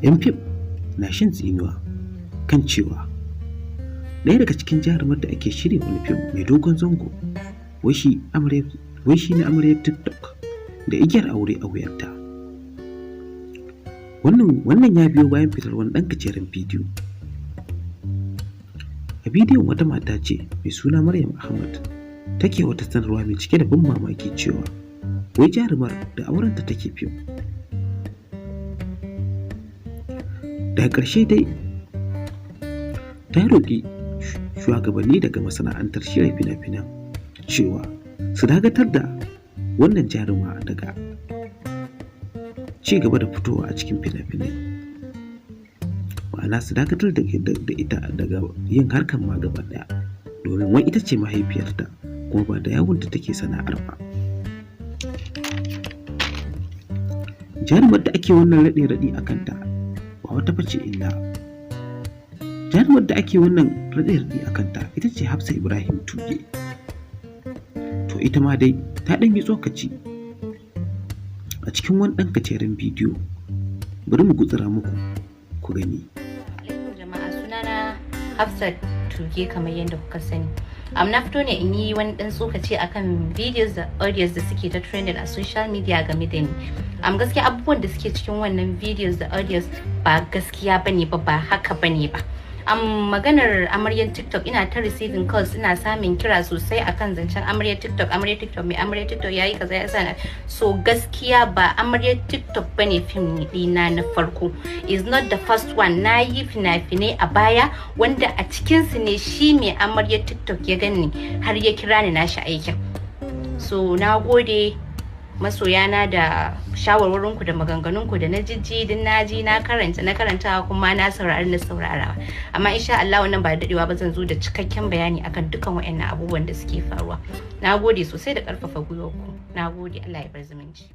'Yan fim na shan tsinuwa kan cewa ɗaya daga cikin jarumar da ake shirya wani fim mai dogon zango, wai shi na amaryar TikTok da igiyar aure a wuyarta. Wannan ya biyo bayan fitar wani ɗan gajeren bidiyo. A bidiyon, wata mata ce mai suna Maryam Ahmad take wata sanarwa mai cike da ban mamaki cewa wai jarumar da aurenta take fim. Daga ƙarshe dai ta roƙi shugabanni daga masana'antar shirya fina-finan cewa su dakatar da wannan jaruma daga ci gaba da fitowa a cikin fina-finai, ma'ana su dakatar da ita daga yin harkar ma gaba ɗaya, domin wai ita ce mahaifiyarta kuma ba da yawunta take sana'ar ba. Jarumar da ake wannan raɗe-raɗi a kanta ba wata bace illa jarumar da ake wannan raɗe-raɗi a kanta ita ce Hafsa Ibrahim Tuge. To, ita ma dai ta ɗan yi tsokaci a cikin wani ɗan gajeren bidiyo. Bari mu gutsura muku ku gani. Alaikum jama'a, sunana Hafsat Tuge kamar yadda kuka sani. Na fito ne in yi wani dan tsokaci akan videos da audios da suke ta trending a social media game da ni. Gaskiya abubuwan da suke cikin wannan videos da audios ba gaskiya bane ba, ba haka bane ba. Maganar amaryar TikTok, ina ta receiving calls, ina samun kira sosai akan zancen amaryar TikTok, amaryar TikTok, mai amaryar TikTok yayi kaza ya sana. So gaskiya ba amaryar TikTok bane fim dina na farko, is not the first one. Na yi fina-finai a baya wanda a cikin su ne shi mai amaryar TikTok ya gani har ya kira ni nashi aikin. So na gode masoyana da shawarwarinku da maganganunku da na jijji din, na ji, na karanta, na karanta, kuma na saurari, na saurarawa. Amma insha Allah wannan ba dadewa ba zan zo da cikakken bayani akan dukan waɗannan abubuwan da suke faruwa. Na gode sosai da karfafa gwiwarku. Na gode, Allah ya bar zumunci.